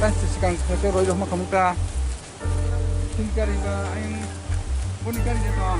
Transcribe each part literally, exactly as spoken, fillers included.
Sikang khe roi rok ma khamukta. Tin kari ba ayang boni kari je to.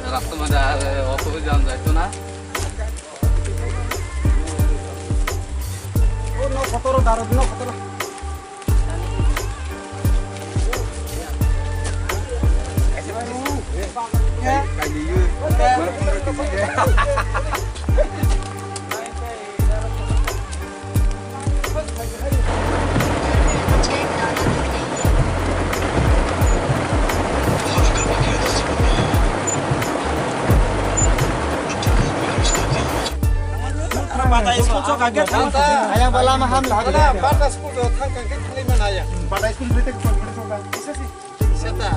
Rasta mane ar auto jam jaito na. Ayang bala maham lah. Bata school tu thang kang kit lima naya. Bata school tu tek. Seta.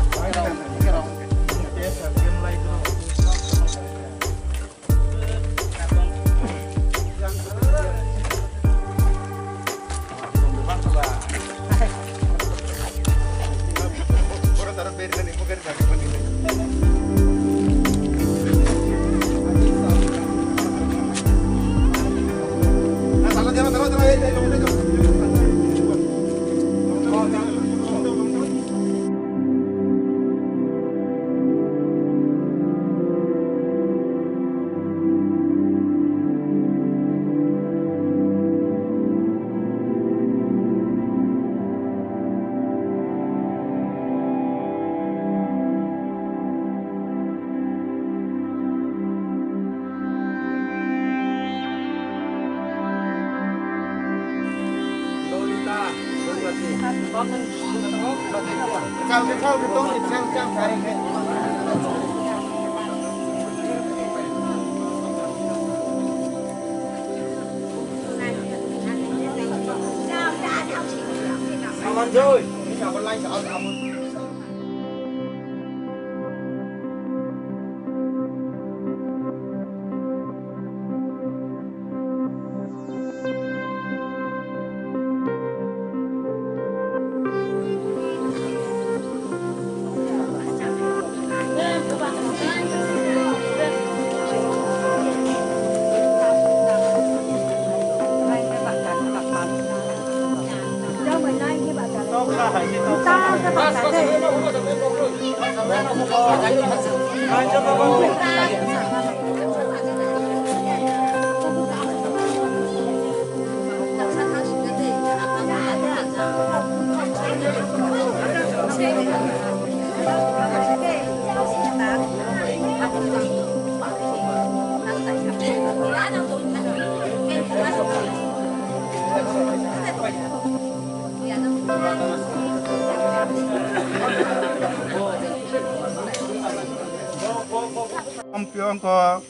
Ampio wngkha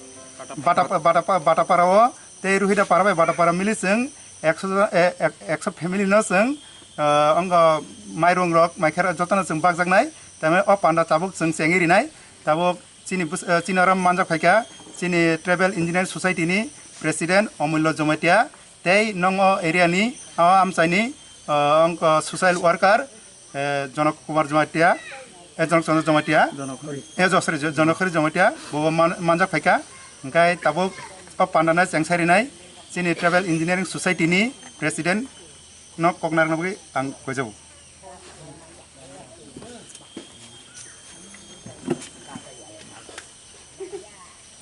Batapa-, Batapa-, Batapara o tei Ruhita para bai Batapara mili chwng ekso jona, e, ek-, ekso family no chwng, ah, wngkha mairung rok, maikhe rok jotono chwng bakjaknai. Tamni o panda tabuk chwng chengwi rinai. Tabuk chini bwsa-, ah, chini oro manjak phaikha chini Tribal Engineering Society ni President Omullo Jamatia tei nong o area ni, o amchai ni, ah, wngkha social worker, eh, Jonok Kumar Jamatia, eh, Jonok Chandra Jamatia, Jonokhori. Eh, jo-, sorry, jo-, Jonokhori Jamatia, bo man-, manjak phaikha. Hingkhai tabuk o pandana chengsarinai chini Tribal Engineering Society ni President no kok narwkna bagwi ang koijago.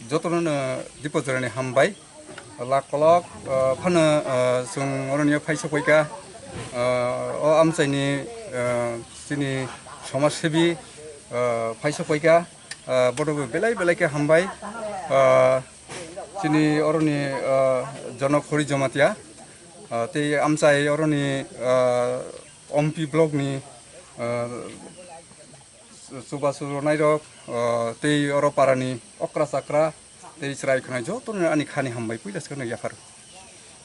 Jotono no Dipojorani hambai. Lak kolok, ah, phano, ah, chwng oroni phai sokphaikha, Ah, o amchaini, ah, chini somajsebi, ah, phaisa phaikha, ah, bono bo belai belai khe hambai. Ah, chini oroni, ah, Jonok Hori Jamatia, ah, tei amchai oroni, ah, Ompi block ni, ah, Chubachu rwnairok, ah, tei oro parani okra chakra tei chwrai khwnai jotono ani khani hambai puila swkang yaphar.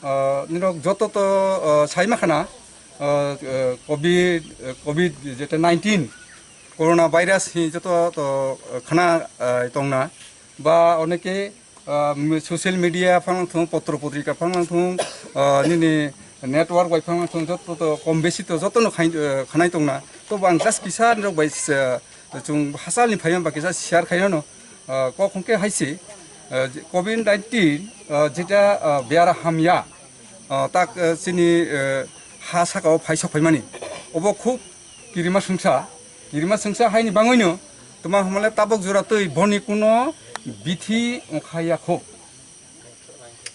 Ah, nirok joto to, ah, saima khana, ah, ah, covid, ah, covid jeta nineteen corona virus hi joto to, ah, khana, ah, tongna ba oneke, ah, m-, social media phang thung, potro potrika phang thung, ah, nini network bai phang thung, joto to kom besi to joto no khai, ah, khanai tongna. To bo ang just kisa nirok bai, ah, chwng hachal ni phaima ba kisa share khaino no, ah, kok hwnkhe haisi, ah, je-, covid nineteen, ah, jeta, ah, biara hamya, ah, tak, ah, chini, ah, ha saka o phai sok phaimani. Obo khub kirima sungsa, kirima sungsa haini bangwino tuma hwnmale tabok jora twi boni kuno bithi wngkha ya kho.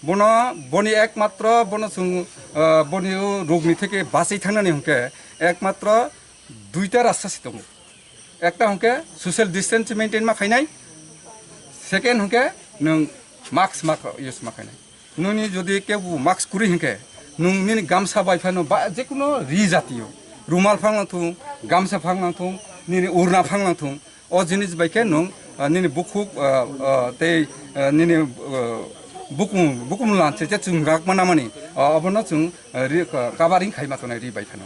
Bono, boni ekmatro bono chwng, ah, boni o rogni theke bachai thangnani hwnkhe ekmatro duita rasta se tongo. Ekta hwnkhe social distance maintain ma khainai, second hwnkhe nwng mask ma use ma khainai. Nini jodi kebo mask kwrwi hinkhe, nwng nini gamsa bai phano ba jekuno ri jatiyo, rumal phang nang thung, gamsa phang nang thung, nini urna phang nang thung, o jinis bai khe nwng, ah, nini bukhuk, ah, ah, tei, ah, nini, ah, bukung, bukung lan se je chwng rak mana mani, ah, obono chwng, ah, ri, ah, covering khai ma tongnai ri bai phano.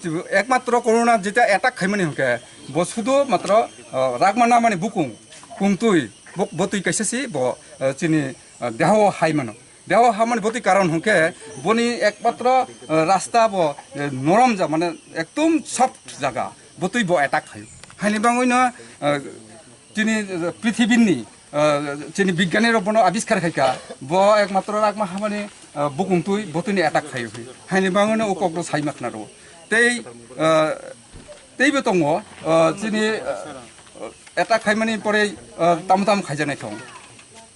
Chibo ekmatro corona jeta attack khaimani hinkhe bo sudu matro, ah, rak mana mani bukung, kungtwi, buk-, botwi kaisa si bo, ah, chini, ah, deho hai mano. Deho hamani botwi karon hwnkhe boni ekmatro, eh, rasta bo, eh, norom ja, mane ekdom soft jaga, botwi bo attack khaio. Haini bangwino, eh, chini, eh, prithibini, eh, chini bigyani rok bono abiskar khaika, bo ekmatro rakma hamani, eh, bukung twi botwini attack khaio. Haini bangwino o kokno saima khna rwo. Tei, eh, teibo tongo, eh, chini, eh, attack khaimani pore, ah, tamo tamo khaijaknai thong.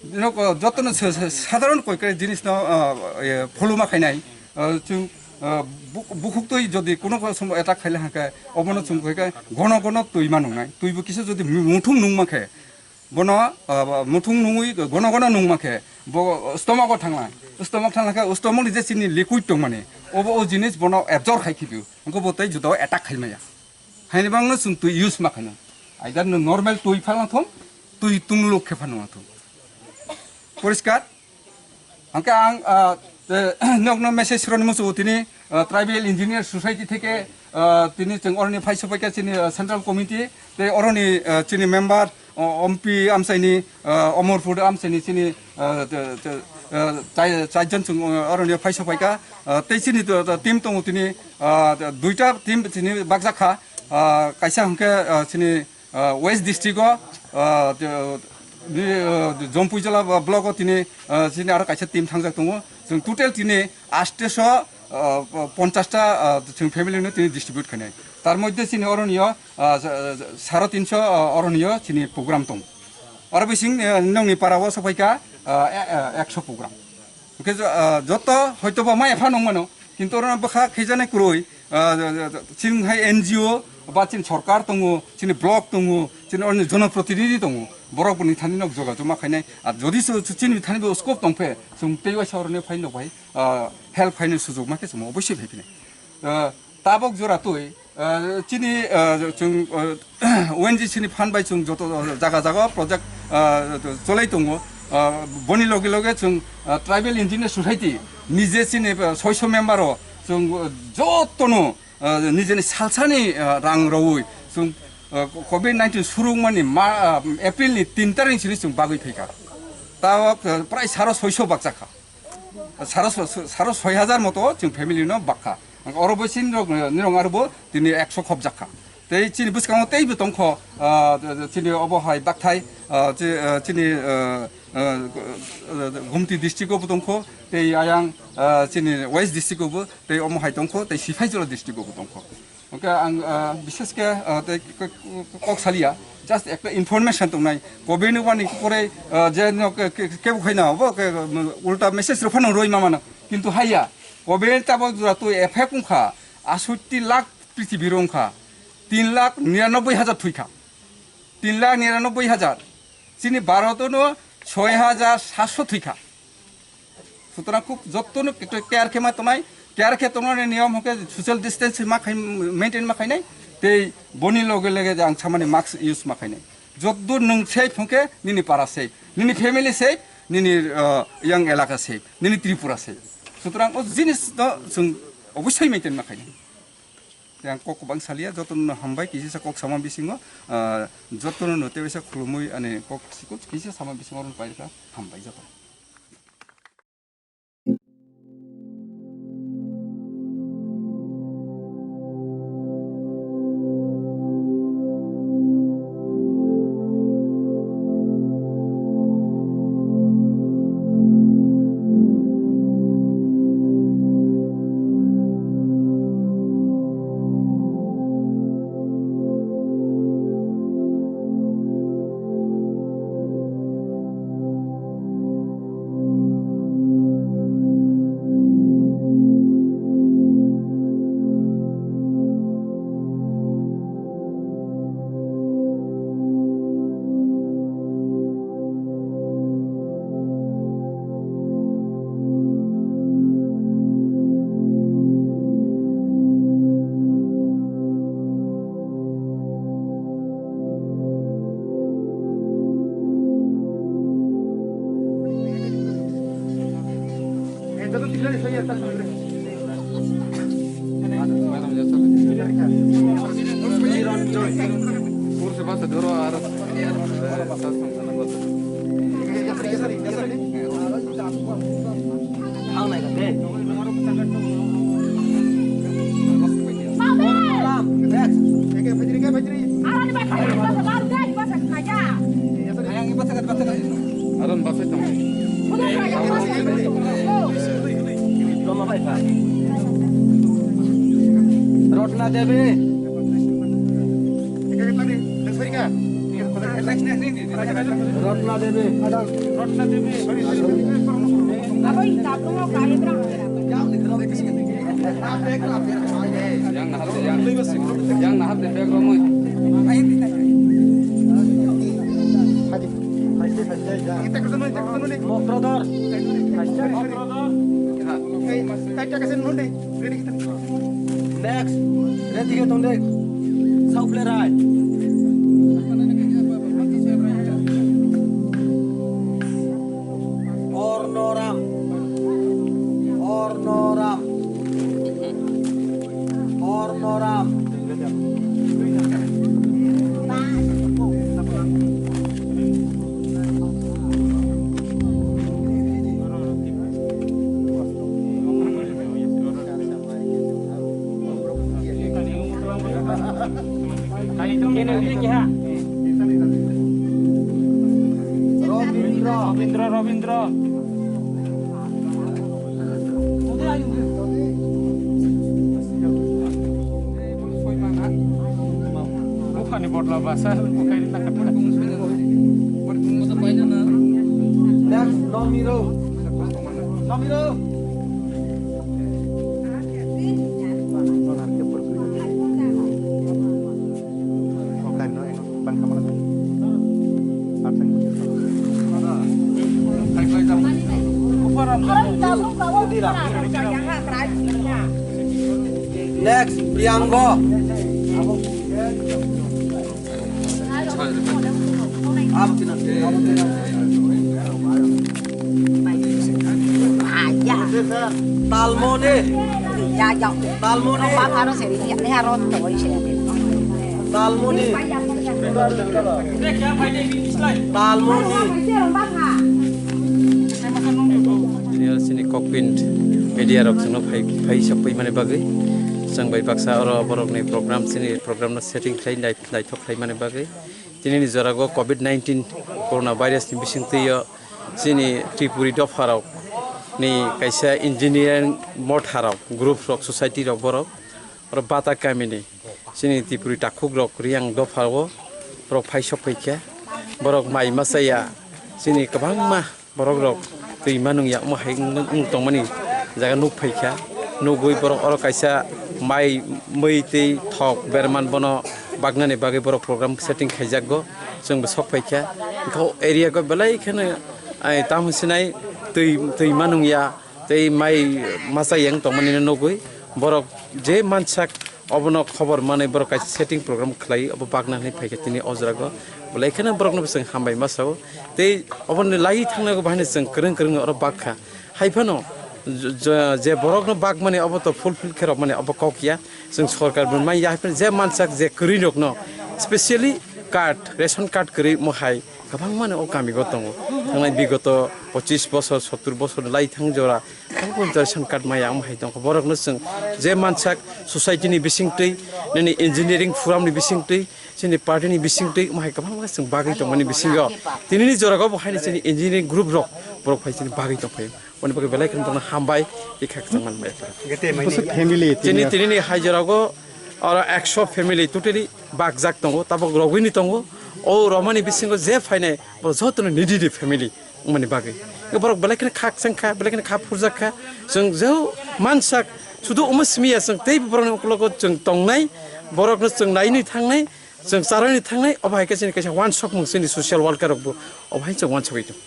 Bino ko jotono sa-, sa-, sadharon koi khe jinisno, ah, eh, pholuma khainai, ah, chwng, ah, bu-, bukhuktwi jodi kuno ko somo attack khaile hwnkhe obono chwng koi khe gono gono twi ma nungnai. Twibo kisa jodi mu-, muthung nungma khe bono, ah, muthung nungwi gono gono nungma khe bo stomach o thangnai. Stomach thangna khe stomach ni je chini liquid tongmani obo o jinis bono absorb khai khibio. Wngkhe bo tei juda o attack khaimaya. Haini bangno chwng twi use ma khaino. Either no normal twi phano thung, twi tungluk khe phano thung. Poriskar? Hwnkhe ang, ah, te, nokno message rwni muchungo tini, ah, Tribal Engineer Society theke, ah, tini chwng oroni phai sopaikha chini, ah, Central Committee, tei oroni, ah, chini member, o-, Ompi amchaini, ah, Omorpur amchaini chini, ah, te, te, ah, chai-, chairjon chwng, ah, oroni phai sopaikha, ah, tei chini to, to team tongo tini, ah, duita team chini bakjakha, ah, kaisa hwnkhe, ah, chini, ah, West District o, ah, te, ni, ah, Jompuijala block o tini, ah, chini aro kaisa team thangjak tongo. Chwng total tini asteso, ah, ponchasta, ah, chwng family no tini distribute khainai. Tar moddhe chini oroni o, ah, sa-, sa-, saro tinso, ah, oroni o chini program tongo. Oro bising, eh, nongni para o sopaikha, ah, e-, eh, ekso program. Hwnkhe jo-, ah, joto hoito ba maya phano wngmano, kintu oro bwkha khejani kwrwi, ah, chini hai N G O ba chini sorkar tongo, chini block tongo, chini oroni jonoprotinidhi tongo, borok boni thani nok jogajog ma khainai. Ar jodi se chini thani bo scope tongphe, chwng tei waisa oroni phai nok bai, ah, help khainai sujuk ma khe chwng oboisoi phai phinai. Ah, tabok jora twi, ah, chini, ah, chwng, ah, O N G C ni fund bai chwng joto jaga jaga project, ah, cholai tongo. Ah, boni loge loge chwng, ah, Tribal Engineer Society nije chini, ah, soiso member o chwng, ah, jotono, ah, nijeni salsani, ah, rang rwui chwng, ah, covid nineteen surungmani ma-, ah, April ni tin tarik sini chwng bagwi phaikha. Tabok, ah, prai saro soiso bakjakha. Saro so-, so-, saro soi hajar moto chwng family no bakha. Oro bo chini rok, nirok aro bo tini ekso khobjak kha. Tei chini bwskango teibo tongkho, ah, chini obo hai bakthai, ah, chi-, ah, chini, ah, ah, Gumti district o bo tongkho, tei ayang, ah, chini West district o bo, tei omo hai tongkho, tei Sipaijala district o bo tongkho. Hwnkhe ang, ah, bishesh khe, ah, tei k-, k-, kok salia, just ekta information tongnai. Covid ni wani pore, ah, je no ke, ke, kebo khaina obo ke, um, ulta message rok phano roi mamano. Kintu haiya, covid tabok jora twi effect wngkha, Asotti lakh prithibi rwngkha, tin lakh niranobboi hajar thwikha, tin lakh niranobboi hajar. Chini Bharotono soi hajar satso thwikha. Sutorang khub jottono care khe ma tongnai, care khe tongnani niyom hwnkhe social distance ma khai, maintain ma khainai, tei boni loge loge je ang samani mask use ma khainai. Jotto nwng safe hwnkhe nini para safe, nini family safe, nini, ah, yang elaka safe, nini Tripura safe. Sutorang o jinis no chwng obosai maintain ma khainai. Tei ang kok kwbang saliya, jotono hambai, kisa sa kok sama bisingo, ah, jotono no tei waisa khulumui ani kok sikut kisa sama bisingo rwng pairwkha, hambai jotono. Aron basai tong. Rotna Devi. Rotna Devi. Rotna Devi. Yang nahar de, yang, yang nahar de bag romoi. Mokrodor. Mokrodor. Next, ready ke tong de. Sauplerai. Ornoram. Ornoram. Ornoram. Robindra. Robindra, Robindra. Bukhani botla basa, bukhai na katra. Next, Nomiro. Nomiro. Next, Priyango. Talmoni. Talmoni. Talmoni. Talmoni. Sini, sini Kokpind media rok chwngno phai, phai sok phai mani bagwi chwng bai baksa oro borokni program, sini program no setting khlai nai, naithok khlai mani bagwi. Tini ni jora go covid nineteen corona virus ni bisingtwi o chini Tripuri dopha rok ni kaisa engineering motha rok, group rok, society rok borok oro Bata kamini chini Tripuri takhuk rok Riyang dopha o borok phai sok phai kha, borok mai masa ya chini kwbangma borok rok twi manung ya omo hai wng, wng tongmani jaga nuk phai kha, nugwi borok oro kaisa Mai, mui tei thok berman bono bagnani bagwi borok program setting khaijakgo, chwngbo sok phaikha. Wngkha o area go belai kheno, ai, tamo sinai twi, twi manung ya, tei mai masa yang tongmani no nugwi borok je mansak obono khobor manwi borok kaisa setting program khlai obo bagna hinwi phaikha tini o jora go. Belai kheno borokno bo chwng hambai ma sao. Tei oboni lai thangnago bahai no chwng kwrwng kwrwng oro bagkha. Hai phano j-, j-, je borokno bagmani obo to fulfill khe rwmani obo kok ya. Chwng sorkar bo mai ya hai phano je mansak je kwrwi rokno specially card, ration card kwrwi mo hai kwbangmano o kamigo tongo. Thangnai bigoto pochis bosor, sottur bosor lai thang jora, abo ration card maya wng hai tongkha. Borokno chwng je mansak society ni bisingtwi, nini engineering forum ni bisingtwi, chini party ni bisingtwi, wng hai kwbangma chwng bagwi tongmani bisingo. Tinini jorao bo haino chini engineering group rok borok phai chini bagwi tongphai. Oni bagwi belai kheno borokno hambai, tei khakchang man bai. Bwswk family tini tinini hai jorao oro ekso family totally bakjak tongo, tabok rogwini tongo. O romani bisingo je phainai, bo jotono needy family wngmani bagwi. Borok belai kheno khakchang kha, belai kheno kha phurjak kha. Chwng je mansak, sudu omo simi ya chwng tei borokni ukologo chwng tongnai, borokno chwng nainwi thangnai, chwng charwini thangnai, obo hai khe chini kaisa wansokmung chini social worker rokbo obo hai chwng wansogwi tongo.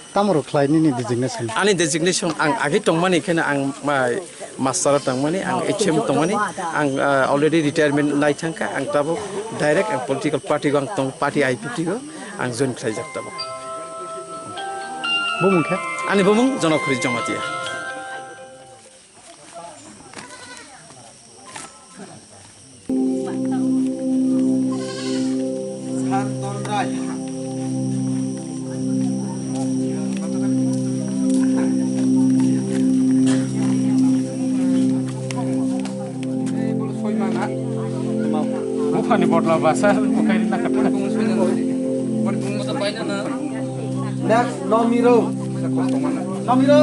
Tamo rok khlai nini designation? Ani designation ang agi tongmani kheno ang ma-, master o tongmani, ang H M tongmani, ang, ah, already retirement nai thangkha, ang tabuk direct ang political party go ang tong, party I P T go ang join khlaijak tabuk. Bumung khe? Ani bumung Jonokhuri Jamatia. Buphani bodol basa bukhai na kata. Next, Nomiro. Nomiro.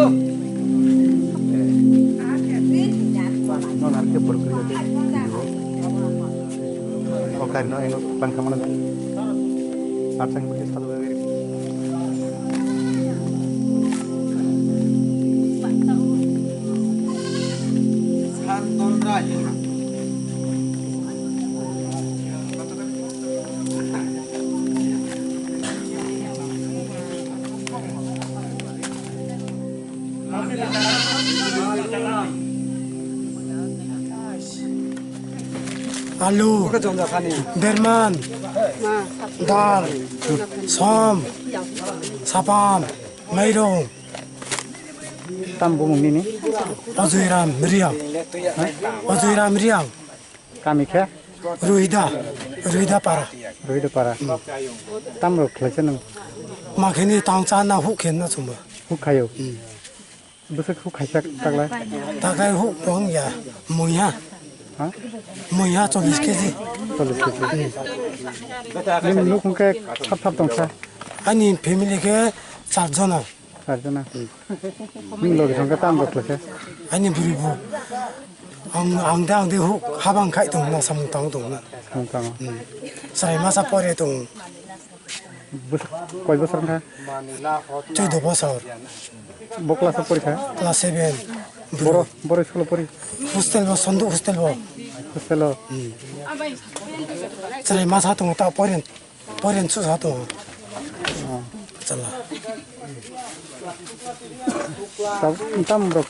Alu, berman, dal, som, sapam, mairung. Tam bumung nini? Ojoiram Riang. Ha? Ojoiram Riang. Kami khe? Ruida, Ruida para. Ruida para. Tam rok khlaisa nung? Ma khini tang cha na huk khen na chuma. Huk khayo? Hmm. Bwswk huk khaisa taklai? Taklai huk bong ya, muiya. Ha? Muiya chollish K G. Chollish K G. Hmm. Nini nukhung khe thap thap tongsa? Ani family khe char jona. Char jona. Hmm. Nini logi thangkhe tam rok khlaisa? Ani bwrwi bo. Ang, ang de, ang de huk habang khai tong na, samung tang tong na. Samung tang. Hmm. Chwrai masa pore tong. Bus-, koi bosor wngkha? Chwdw bosor. Bo class o porikha? Class seven. Boro, boro school o pori? Hostel bo, Sondu hostel bo. Hostel o? Hmm. Chwrai masa tongo ta poren, poren chusa tongo. Oh. Chala. Tam, tam rok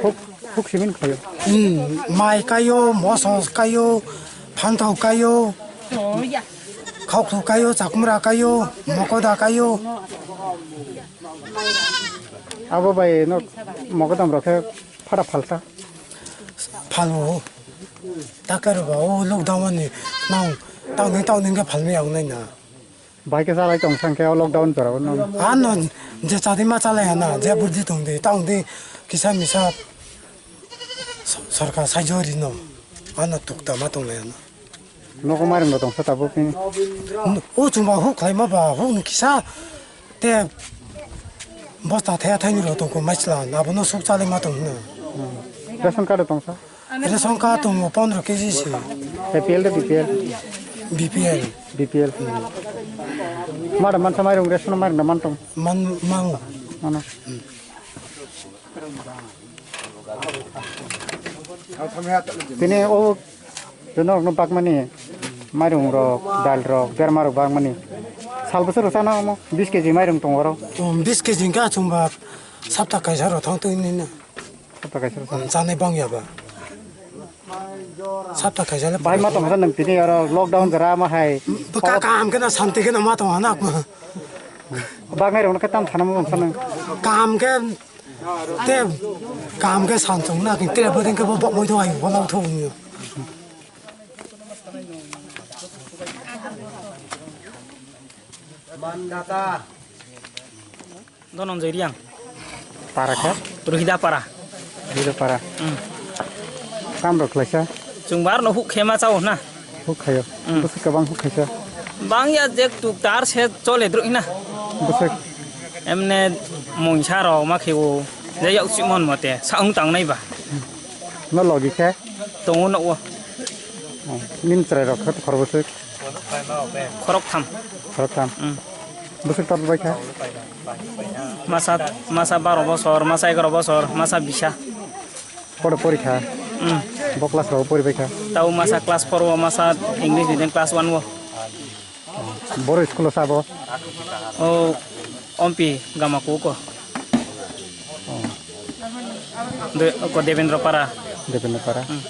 Huk, huk simin khayo. Hmm, mai kayo, moso kayo, phantau kayo, khaukhlu kayo, chakmra kayo, mokoda kayo. Abo bai no mogodam rok khe phara phalta. Phalo. Takar ba o lockdown ni nang tangni tangni khe phalmai ang nai na. Bai khe chalai tong sang khe o lockdown jora o no. Ano je chadi ma chalai hana, je burdi tong di, tang di, kisa misa so-, sorkar saijo ri no. Ano tukta ma tong lai hana. Nogo mairung no tong sa tabuk ni. O chuma huk khlai ma ba, huk ni kisa te bosta thaya thaini ro tong ko maisla, abo no suk chalai ma tong no. Hmm. Ration card tong sa? Ration card tongo pondro K G se. A P L de B P L? B P L. B P L. Mada mansa mairung ration mairung da mantong? Man, mango. Mano. Tini o norokno bakmani mairung rok, dal rok, berma rok bakmani sal bwswk rwchana omo bis keji mairung tongo oro. Um, bis keji hwnkhe achomba sapta kaisa rw thang twi nini. Sapta kaisa rw thang. Chanai bang ya ba. Sapta kaisa le bahai ma tongkha nwng tini oro lockdown jora ma hai. Bwkha kaham khe na santi khe na ma tongkha na. Baknai rok no khe tam sana ma bangsa nwng. Kaham khe Te kaham khe san chong na, tere bo ding khe bo bok moi thong ai, bo nang thong ni. Dhananjay Reang. Para khe? Rohida para. Rohida para. Hmm. Kam rok khlaisa? Chwng bar no huk khe ma chao na. Huk khayo. Hmm. Bwswk kwbang huk khaisa. Bang ya je tuk tar se chole druk na. Bwswk. Emne mungsa rok ma khe o. Je yak chimon mote sa wng tang nai ba. No logi khe? Tongo no o. Oh, nin chwrai rok khe khorbo swk. Khorok tham. Khorok tham. Hmm. Bwswk tor bai kha? Masa, masa baro bosor, masa egaroh bosor, masa bisa. Kodo porikha? Hmm. Bo class rok poribaikha? Tau masa class four o, masa English medium class one o. Boro school o sabo? O Ompi Gamakuko. Oh. De, ko Devendra Para. Devendra Para. Hmm.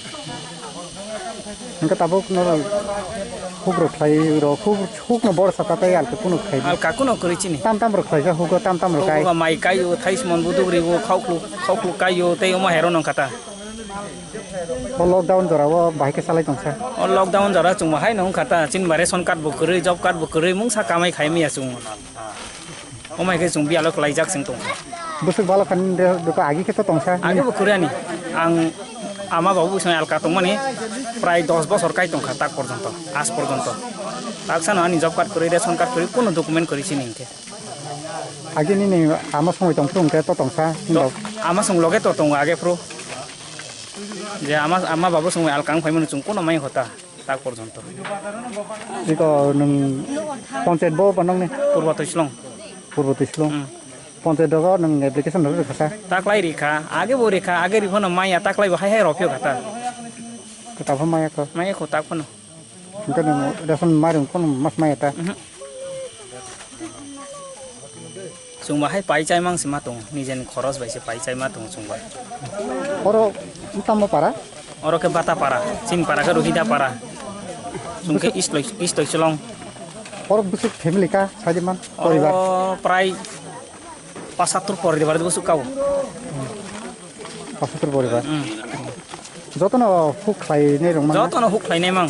Hingke tabuk no huk rok khlai rok, huk, huk no bor saka tei alka kuno khlai. Alka kuno kwrwi chini. Tam tam rok khlaijak hugo, tam tam rok kai. Hugo mai kai o, thais mon buduk ri o, khaukhlu, khaukhlu kai o, tei omo hero nong kata. O lockdown jora o bahai khe salai tongsa. O lockdown jora chwng bahai nong kata, chini ba ration card bo kwrwi, job card bo kwrwi, mungsa kamai khai maya chwng. Omo hai khe chwng biyalo kwlaijak chwng tong. Bwswk balo khan de, de ko agi khe to tongsa. Agi bo kwrwi ani. Ang ama babu bwswng alka tongmani prai dos bosor kai tongkha tak porjonto, aaj porjonto. Taksano ani job card kwrwi, ration card kwrwi, kuno document kwrwi chini hinkhe. Agi nini ama songwi tongphuru hinkhe to tongsa, hinba. Ama song loge to tongo age phuru. Je ama, ama babu songwi alka wng phaimani chwng kuno mai hota. Tak porjonto. Iko nwng panchayat bo ba nangni? Purbo Twislong. Purbo Twislong. Hmm. Panchayat rogo nwng application rw rwkha sa? Taklai rikha, age bo rikha, age riphano maya taklai bo hai hai rw phiyokha ta. Kwtal pha maya kho? Maya kho tak phano. Hwnkhe nwng ration mairung phano mas maya ta? Mhm. Chwng bahai pai chai mang se ma tongo, nijeni khoros bai se pai chai ma tongo chwng bai. Oro tamo para? Oro khe Bata para, chini para khe Rohida para. Chwng khe Istoi, Istoi Cholong. Oro bwswk family ka, sajiman, poribar? Oro prai pasattur poribar bwswk kao. Pasattur poribar. Hmm. Jotono huk khlainai rwngmang na? Jotono huk khlainai mang.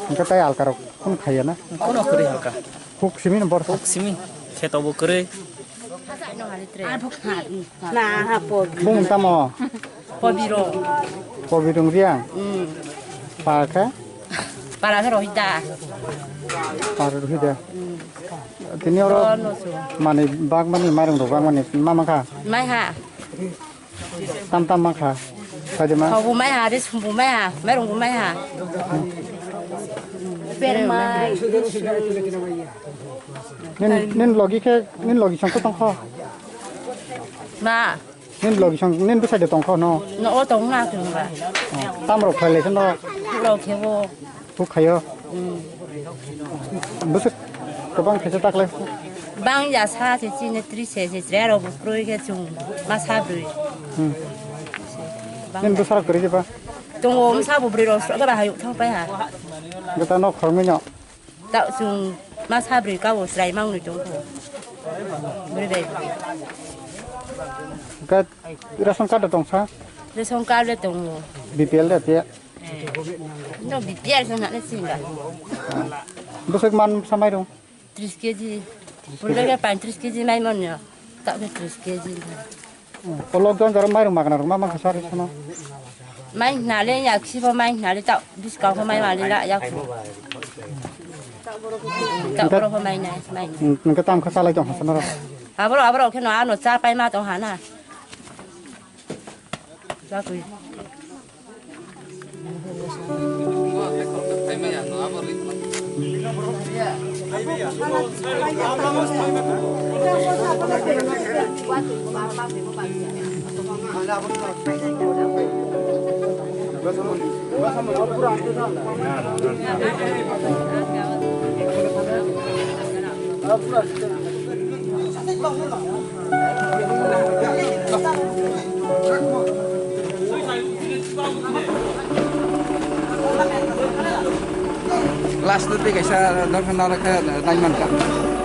Hwnkhe tai alkarok? Kono khaiya na? Kono kwrwi halka. Huk simi no bor. Huk simi. Kheto bo kwrwi. Bung tamo? Pobiro. Pobiro Reang? Mm. Para khe? Para khe Rohida. Para Rohida. Mm. Tini oro. Dono su. Mani bag mani mairung rok bag mani mama kha? Mai ha. Tam tam ma kha. Khaidi ma. Khau bo mai ha, ris bo mai ha, mairung bo mai ha. Bermai. Nin, nin logi khe, nin logi song khe tong kho. Ma. Nin logi song, nin bwsai de tong kho no. No o tong na khe ba. Tam rok khlai lai khe no. Rok khe bo. Huk khayo. Mm. Bwswk kwbang khaisa taklai. Bang ya sa se chini tris se se chwrai rok bo kwrwi khe chwng ma sa bwrwi. Hmm. Bang. Nini bwsarok kwrwi khe ba? Tongo, msa bo bwrwi rok sro khe ba hayuk thang pai ha. Gata nok khormino. Ta chwng ma sa bwrwi ka bo chwrai mang nwi tong kho. Bwrwi bai. Ga ration card tong sa? Ration card le tongo. B P L de te. No, B P L sana le singa. Bwswk man sa mairung? Tris keji. Pulga ke paintris keji mai mon yo. Tak ke tris keji. O lockdown jora mairung magna rok ma mang kha sari sono. Mai nale ya ksibo mai nale tak biskang ko mai male la ya. Tak boro ko mai nai mai. Nang tam kha salai tong ha sono. Abro abro ke no ano cha pai ma tong ha na. Chakwi. Last o tei kaisa dopha narwkha, nai mankha.